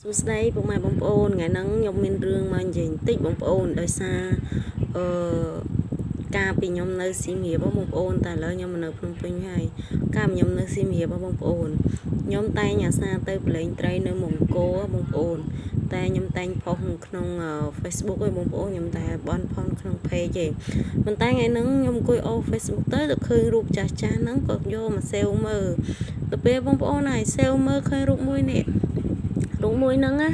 សួស្តីពុកម៉ែបងប្អូនថ្ងៃហ្នឹងខ្ញុំមានរឿងមកនិយាយបន្តិចបងប្អូនដោយសារអឺកាលពីខ្ញុំនៅសៀមរាបបងប្អូនតែឥឡូវខ្ញុំមកនៅភ្នំពេញហើយកាលខ្ញុំនៅសៀមរាបបងប្អូនខ្ញុំតែងអាសាទៅប្រឡែងត្រីនៅមង្គលបងប្អូនតែខ្ញុំតែងផុសក្នុង Facebook ឯងបងប្អូនខ្ញុំតែបនផុសក្នុង page ឯងប៉ុន្តែថ្ងៃហ្នឹងខ្ញុំអង្គុយអូ Facebook ទៅទៅឃើញរូបចាស់ចាស់ហ្នឹងក៏យកមកសេវមើលទៅពេលបងប្អូនហើយសេវមើលឃើញរូបមួយនេះរូបមួយហ្នឹងណា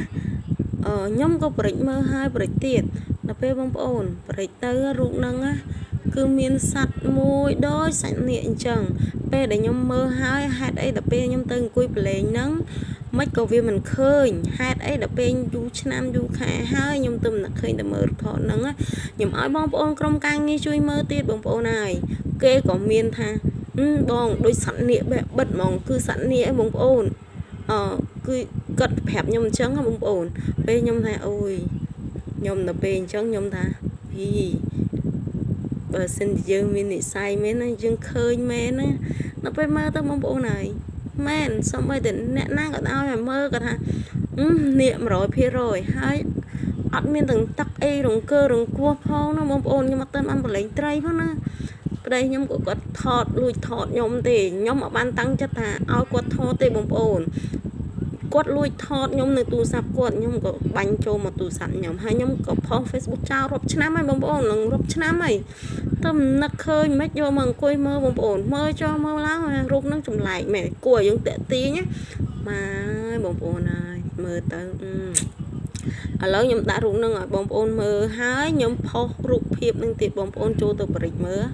អឺខ្ញុំក៏ប្រិចមើលហើយប្រិចទៀតដល់ពេលបងប្អូនប្រិចទៅរូបហ្នឹងណាគឺមានសัตว์មួយដូចសាច់នាគអញ្ចឹងពេលដែលខ្ញុំមើលហើយហេតុអីដល់ពេលខ្ញុំទៅអង្គុយប្រឡែងហ្នឹងមិនក៏វាមិនឃើញហេតុអីដល់ពេលយូរឆ្នាំយូរខែហើយខ្ញុំទៅមិនឃើញតែមើលថតហ្នឹងខ្ញុំឲ្យបងប្អូនក្រុមការងារជួយមើលទៀតបងប្អូនហើយគេក៏មានថាបងដូចសត្វនាគបែបបិទហ្មងគឺសត្វនាគឯងបងប្អូនអឺគឺគាត់ប្រាប់ខ្ញុំអញ្ចឹងបងប្អូនពេលខ្ញុំថាអូយខ្ញុំដល់ពេលអញ្ចឹងខ្ញុំថាហ៊ីបើសិនជាយើងមាននិស័យមែនណាយើងឃើញមែនណាដល់ពេលមើលទៅបងប្អូនហើយមែនសូម្បីតែអ្នកណាក៏ដោយឲ្យមើលក៏ថានាគ100%ហើយអត់មានទាំងទឹកអីរង្គើរង្គោះផងណាបងប្អូនខ្ញុំអត់ទាន់បានប្រឡែងត្រីផងណាប្តីខ្ញុំក៏គាត់ថតលួចថតខ្ញុំទេខ្ញុំអត់បានតាំងចិត្តថាឲ្យគាត់ថតទេបងប្អូនគាត់លួចថតខ្ញុំនៅទូរស័ព្ទគាត់ខ្ញុំក៏បាញ់ចូលមកទូរស័ព្ទខ្ញុំហើយខ្ញុំក៏ផុស Facebook ចោលរាប់ឆ្នាំហើយបងប្អូននឹងរាប់ឆ្នាំហើយតែមិននឹកឃើញមិនយកមកអង្គុយមើលបងប្អូនមើលចោលមើលឡើងរូបហ្នឹងចម្លែកមែនគួរឲ្យយើងតាក់ទាញណាម៉ែបងប្អូនហើយមើលទៅឥឡូវខ្ញុំដាក់រូបនឹងឲ្យបងប្អូនមើលហើយខ្ញុំផុសរូបភាពនឹងទៀតបងប្អូនចូលទៅបរិចមើល